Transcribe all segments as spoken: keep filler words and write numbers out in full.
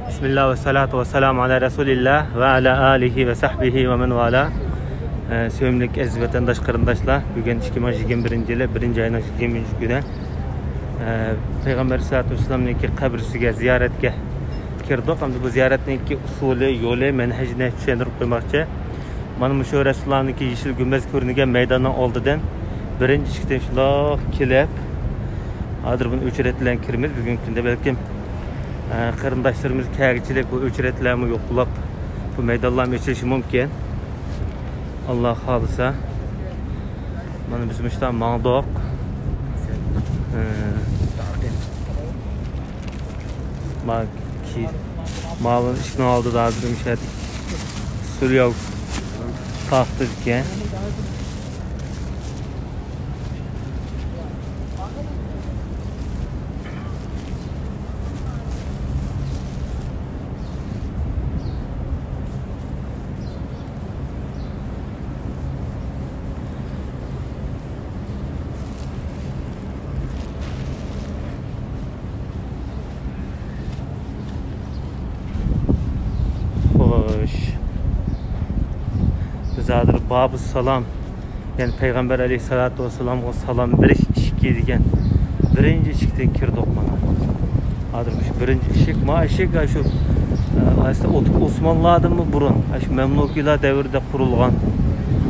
بىسمىللا ۋەسسالاتۇ ۋەسسالامۇ ئالا رەسۇلىللا ۋە ئالا ئالىھى ۋە سەھبىھى ۋە مەن ۋالا. ئە، سۆيۈملۈك ئەزىز ۋەتەنداش قېرىنداشلار، بۈگۈن ئىككى مىڭ يىگىرمە بىرىنچى يىلى بىرىنچى ئاينىڭ يىگىرمە ئۈچىنچى كۈنى، ئە، پەيغەمبەر سەللەللاھۇ ئەلەيھى ۋەسەللەمنىڭكى قەبرىسىگە زىيارەتكە كىردۇق. ئەمدى بۇ زىيارەتنىڭكى ئۇسۇلى، يولى، مەنھەجىنى چۈشەندۈرۈپ قويماقچى. مانا مۇشۇ رەسۇلۇللانىڭكى يېشىل گۈمبەز كۆرۈنگەن مەيداننىڭ ئالدىدىن بىرىنچى ئىشىكتىن شۇنداق كېلىپ، ھازىر بۇنى ئۆچرەت بىلەن كىرىمىز. بۈگۈنكى كۈندە بەلكىم، ئە، قېرىنداشلىرىمىز كەلگۈچىلىك بۇ ئۆچرەتلەرمۇ يوقلاپ، بۇ مەيدانلارمۇ ئېچىلىشى مۇمكىن. ئاللا خالىسا. مانا بىز مۇشۇنداق ماڭدۇق. ئە، ما-، كى-، ماۋۇ ئىشىكنىڭ ئالدىدا ھازىر مۇشۇ يەردە سۈرياۋ تارتىدىكەن. خوش. بىز ھازىر بابۇ سالام، يەنى پەيغەمبەر ئەلەيھىسسالاتۇ ۋەسسالامغا سالام بېرىش ئىشىكى دېگەن بىرىنچى ئىشىكتىن كىردۇق مانا. ھازىر مۇشۇ بىرىنچى ئىشىك، ما ئىشىك، ئا، شۇ، ئە، ئەسلى ئوت-، ئوسمانلاردىنمۇ بۇرۇن، ئا، شۇ مەملۇكىيلار دەۋرىدە قۇرۇلغان،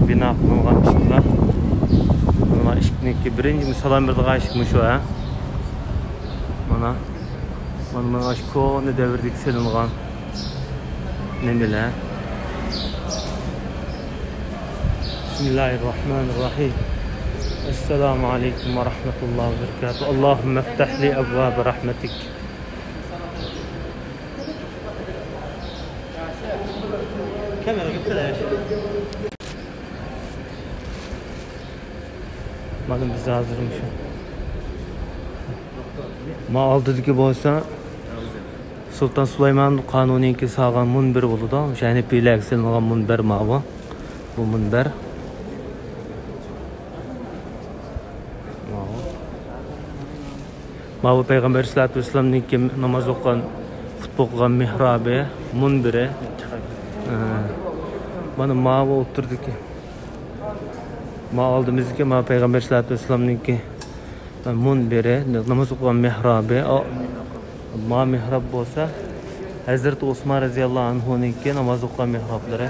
بىنا قىلىنغان ئىشىكلار. مانا ئىشىكنىڭكى بىرىنچى سالام بېرىدىغان ئىشىك مۇشۇ، ھە. مانا. مانا، مانا شۇ كونا دەۋردىكى سېلىنغان نېمىلەر. بىسمىللاھىررەھمانىررەھىم. ئەسسالامۇ ئەلەيكۇم ۋە رەھمەتۇللاھى ۋە بەرىكاتۇھ. ئاللاھۇممە ئىفتەھ لى ئەبۋابە رەھمەتىك. مانا بىز ھازىر مۇشۇ. ما ئالدىدىكى بولسا سۇلتان سۇلايمان قانۇنىنىڭكى سالغان مۇنبىرى بولىدۇ. مۇشۇ ھەنىپىيلەرگە سېلىنغان مۇنبەر ماۋۇ. بۇ مۇنبەر. ماۋۇ. ماۋۇ پەيغەمبەر ئەلەيھىسسالاتۇ ۋەسسالامنىڭكى ناماز ئوقۇغان، خۇتبە ئوقۇغان مېھرابى، مۇنبىرى. ئە، مانا ماۋۇ ئوتتۇرىدىكى. ما ئالدىمىزدىكى ما پەيغەمبەر ئەلەيھىسسالاتۇ ۋەسسالامنىڭكى مۇنبىرى، ناماز ئوقۇغان مېھرابى. ئا، ما مېھراب بولسا ھەزرىتى ئوسمان رەزىياللاھۇ ئەنھۇنىڭكى ناماز ئوقۇغان مېھرابلىرى.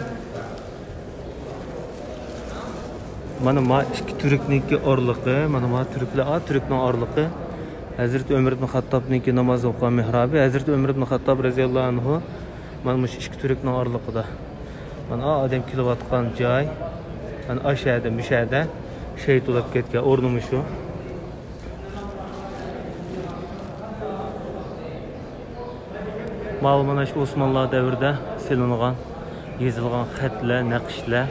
مانا ما ئىككى تۈركنىڭكى ئارىلىقى، مانا ما تۈركلەر، ئا، تۈركنىڭ ئارىلىقى. ھەزرىتى ئۆمەر ئىبن خەتتابنىڭكى ناماز ئوقۇغان مېھرابى، ھەزرىتى ئۆمەر ئىبن خەتتاب رەزىياللاھۇ ئەنھۇ مانا مۇشۇ ئىككى تۈركنىڭ ئارىلىقىدا. مانا ئا ئادەم كېلىۋاتقان جاي. مانا ئاشۇ يەردە، مۇشۇ يەردە شېھىت بولۇپ كەتكەن ئورنى مۇشۇ. ماۋۇ مانا شۇ ئوسمانلار دەۋرىدە سېلىنغان، يېزىلغان خەتلەر، نەقىشلەر.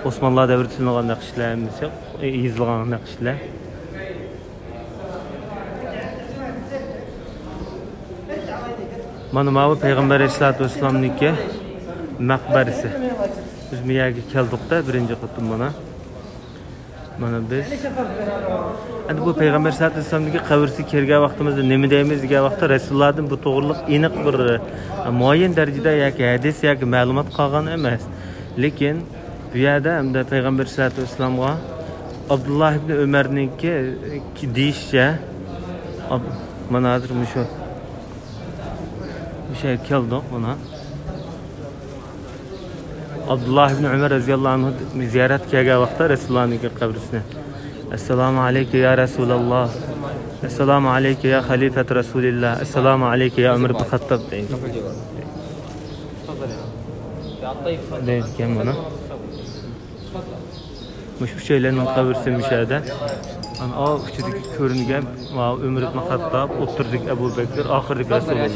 ئوسمانلار دەۋرىدە سېلىنغان نەقىشلەر ھەممىسى، يېزىلغان نەقىشلەر. مانا ماۋۇ پەيغەمبەر ئەلەيھىسسالاتۇ ۋەسسالامنىڭكى مەقبەرىسى. بىز بۇ يەرگە كەلدۇق-دە، بىرىنچى قېتىم مانا. مانا بىز ئەمدى بۇ پەيغەمبەر سەللەللاھۇ ئەلەيھى ۋەسەللەمنىڭكى قەبرىسىگە كەلگەن ۋاقتىمىزدا نېمە دەيمىز دېگەن ۋاقىتتا، رەسۇلۇللاھتىن بۇ توغرىلىق ئېنىق بىر، ئە، مۇئەييەن دەرىجىدە ياكى ھەدىس ياكى مەلۇمات قالغان ئەمەس. لېكىن بۇ يەردە ئەمدى پەيغەمبەر سەللەللاھۇ ئەلەيھى ۋەسەللەمغا ئابدۇللاھ ئىبنى ئۆمەرنىڭكى دېيىشىچە، ئاب-، مانا ھازىر مۇشۇ، مۇشۇ يەرگە كەلدۇق مانا. ئابدۇللاھ ئىبنى ئۆمەر رەزىياللاھۇ ئەنھۇ زىيارەتكە كەلگەن ۋاقىتتا رەسۇلۇللاھنىڭكى قەبرىسىنى، «ئەسسالامۇ ئەلەيكە يا رەسۇلاللاھ، ئەسسالامۇ ئەلەيكە يا خەلىپەتۇ رەسۇلىللاھ، ئەسسالامۇ ئەلەيكە يا ئۆمەر ئىبنى خەتتاب» دەيدۇ. دەيدىكەن مانا. مۇشۇ ئۈچەيلەننىڭ قەبرىسى مۇشۇ يەردە. ئانا ئاۋۇ ئۇچىدىكى كۆرۈنگەن ماۋۇ ئۆمەر ئىبنى خەتتاب، ئوتتۇرىدىكى ئەبۇ بەكىر، ئاخىرىدىكى رەسۇلۇللاھ.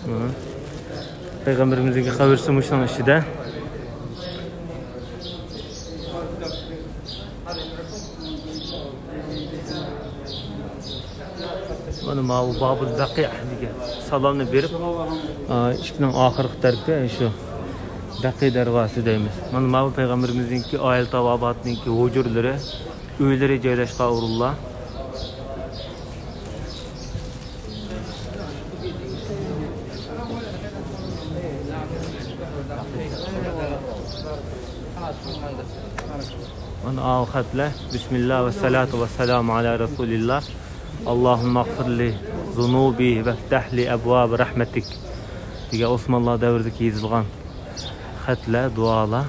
مانا. پەيغەمبىرىمىزنىڭكى قەبرىسى مۇشۇنىڭ ئىچىدە. مانا ماۋۇ بابۇل بەقىئ دېگەن سالامنى بېرىپ، ئا، ئىشىكنىڭ ئاخىرقى تەرىپى شۇ بەقىئ دەرۋازىسى دەيمىز. مانا ماۋۇ پەيغەمبىرىمىزنىڭكى ئائىلە تاۋابىئاتىنىڭكى ھۇجرىلىرى، ئۆيلىرى جايلاشقان ئورۇنلار. مانا ئاۋۇ خەتلەر. بىسمىللا ۋە سالاتۇ ۋە سالامۇ ئالا رەسۇلىللا. ئاللاھۇممەغفىرلى زۇنۇبى ۋەفتەھلى ئەبۋابە رەھمەتىك دېگەن ئوسمانلار دەۋرىدىكى يېزىلغان خەتلەر، دۇئالار.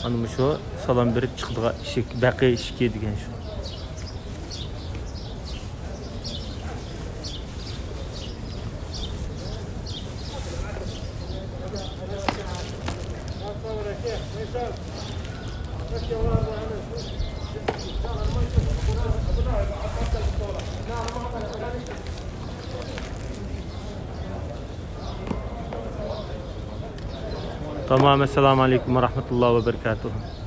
مانا مۇشۇ سالام بېرىپ چىقىدىغان ئىشىك، بەقىي ئىشىكى دېگەن شۇ. تامام، ئەسسالامۇ ئەلەيكۇم ۋە رەھمەتۇللا ۋە بەرىكاتۇھ.